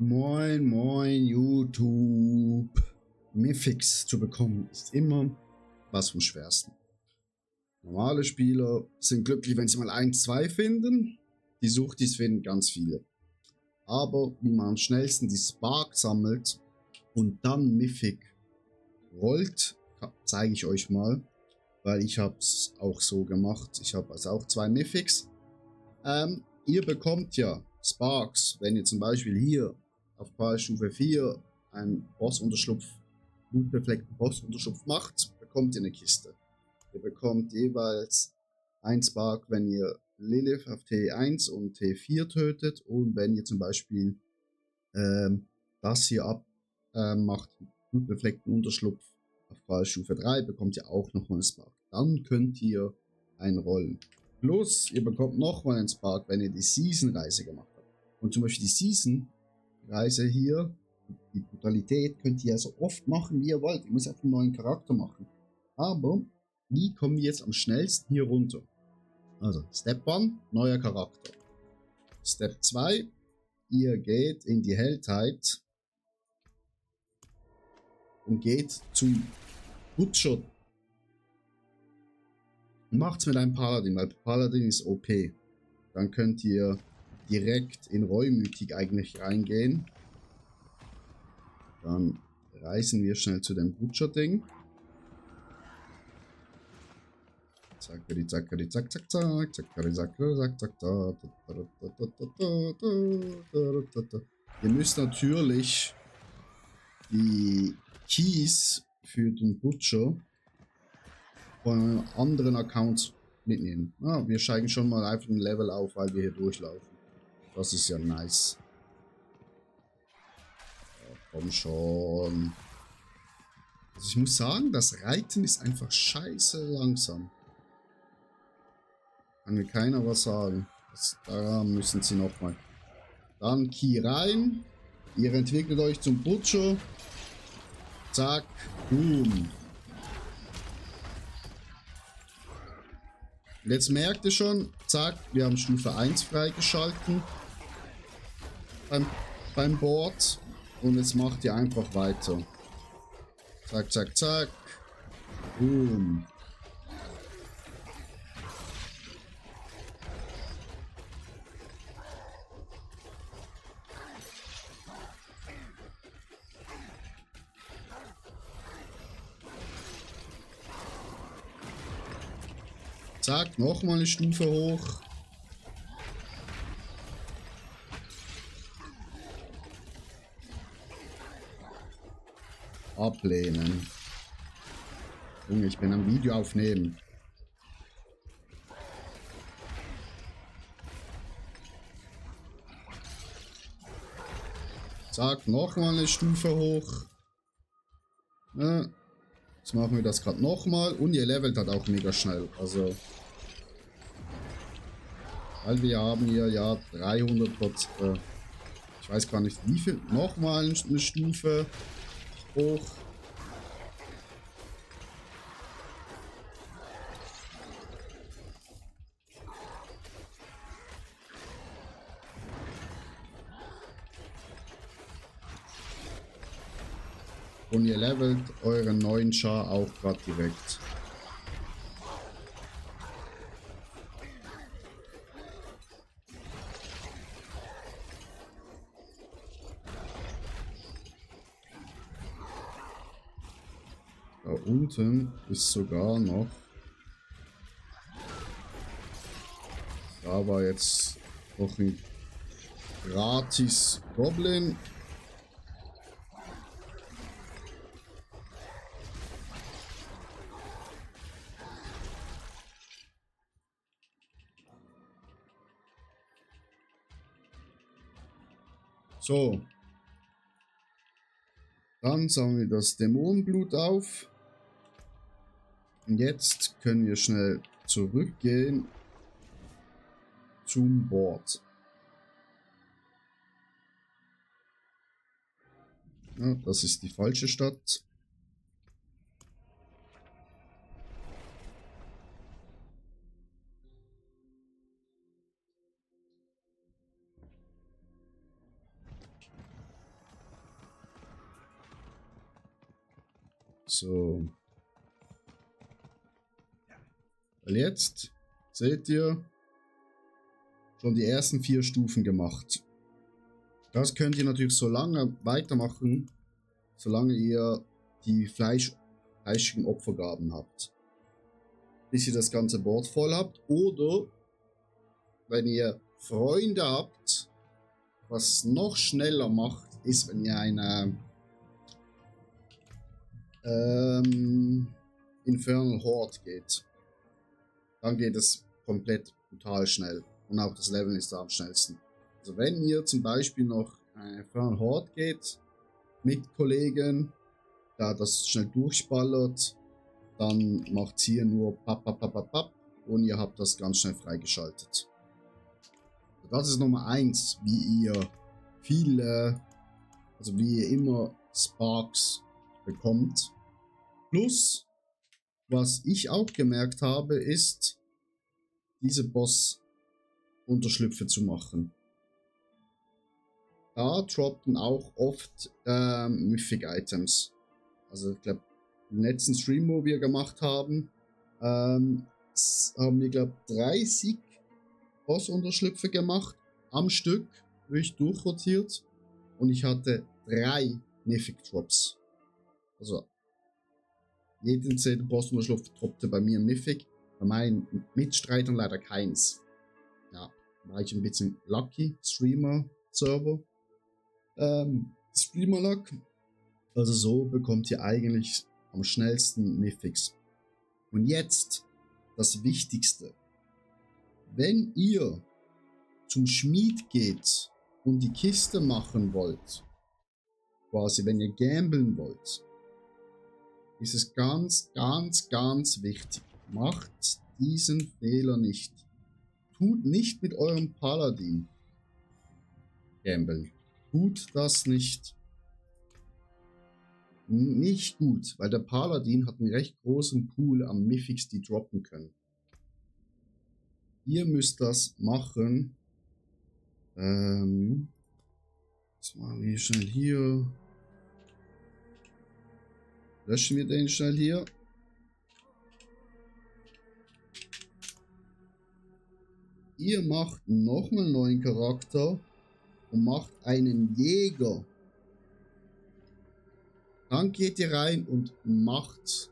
Moin, moin, YouTube. Mythics zu bekommen ist immer was vom Schwersten. Normale Spieler sind glücklich, wenn sie mal 1, 2 finden. Die Suchtis finden ganz viele. Aber wie man am schnellsten die Spark sammelt und dann Mythic rollt, zeige ich euch mal. Weil ich habe es auch so gemacht. Ich habe also auch 2 Mythics. Ihr bekommt ja Sparks, wenn ihr zum Beispiel hier auf Qualstufe 4 einen Boss-Unterschlupf, blutbefleckten Boss-Unterschlupf macht, bekommt ihr eine Kiste. Ihr bekommt jeweils ein Spark, wenn ihr Lilith auf T1 und T4 tötet, und wenn ihr zum Beispiel das hier macht, blutbefleckten Unterschlupf auf Qualstufe 3, bekommt ihr auch nochmal einen Spark. Dann könnt ihr einrollen. Plus, ihr bekommt nochmal einen Spark, wenn ihr die Season-Reise gemacht habt. Und zum Beispiel die Season-Reise hier, die Brutalität, könnt ihr ja so oft machen, wie ihr wollt. Ihr müsst einfach einen neuen Charakter machen. Aber, wie kommen wir jetzt am schnellsten hier runter? Also, Step 1, neuer Charakter. Step 2, ihr geht in die Helltide und geht zum Butcher. Macht's mit einem Paladin, weil Paladin ist OP. Dann könnt ihr direkt in Reumütig eigentlich reingehen. Dann reisen wir schnell zu dem Butcher-Ding. Zackeri, zackeri, zack, zack, zack, zackeri, zackeri, zack, zack, zack. Ihr müsst natürlich die Keys für den Butcher von einem anderen Account mitnehmen. Ah, wir steigen schon mal einfach ein Level auf, weil wir hier durchlaufen. Das ist ja nice. Ja, komm schon. Also ich muss sagen, das Reiten ist einfach scheiße langsam. Kann mir keiner was sagen. Da müssen sie nochmal. Dann Key rein. Ihr entwickelt euch zum Butcher. Zack. Boom. Und jetzt merkt ihr schon, zack, wir haben Stufe 1 freigeschalten beim Board, und jetzt macht ihr einfach weiter. Zack, zack, zack. Boom. Zack, nochmal eine Stufe hoch. Ablehnen. Junge, ich bin am Video aufnehmen. Zack, nochmal eine Stufe hoch. Ja, jetzt machen wir das gerade nochmal. Und ihr levelt halt auch mega schnell. Also, weil wir haben hier ja 300%. Ich weiß gar nicht wie viel. Nochmal eine Stufe hoch. Und ihr levelt euren neuen Char auch gerade direkt. Da unten ist sogar noch. Da war jetzt noch ein gratis Goblin. So. Dann sammeln wir das Dämonenblut auf. Und jetzt können wir schnell zurückgehen zum Board. Ja, das ist die falsche Stadt. So. Weil jetzt seht ihr schon die ersten 4 Stufen gemacht. Das könnt ihr natürlich so lange weitermachen, solange ihr die fleischigen Opfergaben habt. Bis ihr das ganze Board voll habt. Oder wenn ihr Freunde habt, was noch schneller macht, ist, wenn ihr eine Infernal Horde geht. Dann geht es komplett brutal schnell. Und auch das Leveln ist da am schnellsten. Also wenn ihr zum Beispiel noch eine Infernal Horde geht, mit Kollegen, da das schnell durchballert, dann macht es hier nur papp, papp, papp, papp, papp, und ihr habt das ganz schnell freigeschaltet. Das ist Nummer 1, wie ihr viele, also wie ihr immer Sparks bekommt. Plus, was ich auch gemerkt habe, ist, diese Boss-Unterschlüpfe zu machen. Da droppen auch oft Mythic-Items. Also ich glaube, im letzten Stream, wo wir gemacht haben, haben wir, glaube ich, 30 Boss-Unterschlüpfe gemacht am Stück, wirklich durchrotiert, und ich hatte 3 Mythic Drops. Also jeden 10. Boss-Unterschlupf droppte bei mir Mythic, bei meinen Mitstreitern leider keins. Ja, war ich ein bisschen lucky, Streamer-Server. Streamer-Luck. Also so bekommt ihr eigentlich am schnellsten Mythics. Und jetzt das Wichtigste. Wenn ihr zum Schmied geht und die Kiste machen wollt, quasi wenn ihr gamblen wollt, ist es ganz, ganz, ganz wichtig. Macht diesen Fehler nicht. Tut nicht mit eurem Paladin gamblen. Tut das nicht. Nicht gut, weil der Paladin hat einen recht großen Pool an Mythics, die droppen können. Ihr müsst das machen. Das machen wir schnell hier. Löschen wir den schnell hier. Ihr macht nochmal einen neuen Charakter und macht einen Jäger. Dann geht ihr rein und macht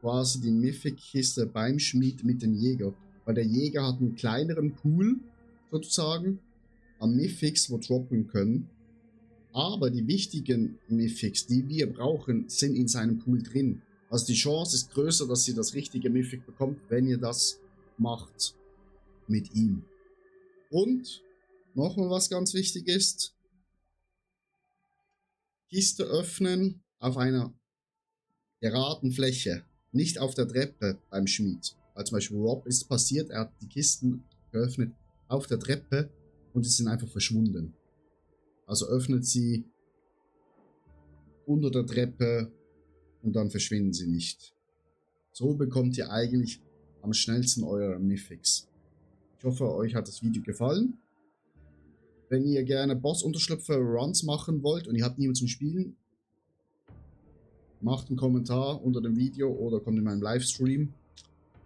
quasi die Mythic-Kiste beim Schmied mit dem Jäger. Weil der Jäger hat einen kleineren Pool, sozusagen, an Mythics, wo droppen können. Aber die wichtigen Mythics, die wir brauchen, sind in seinem Pool drin. Also die Chance ist größer, dass ihr das richtige Mythic bekommt, wenn ihr das macht mit ihm. Und nochmal was ganz wichtig ist. Kiste öffnen auf einer geraden Fläche, nicht auf der Treppe beim Schmied. Weil zum Beispiel Rob ist passiert, er hat die Kisten geöffnet auf der Treppe und sie sind einfach verschwunden. Also öffnet sie unter der Treppe und dann verschwinden sie nicht. So bekommt ihr eigentlich am schnellsten eure Mythics. Ich hoffe, euch hat das Video gefallen. Wenn ihr gerne Boss-Unterschlüpfe Runs machen wollt und ihr habt niemanden zum Spielen, macht einen Kommentar unter dem Video oder kommt in meinen Livestream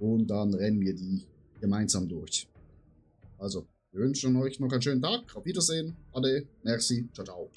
und dann rennen wir die gemeinsam durch. Also, wir wünschen euch noch einen schönen Tag. Auf Wiedersehen. Ade. Merci. Ciao, ciao.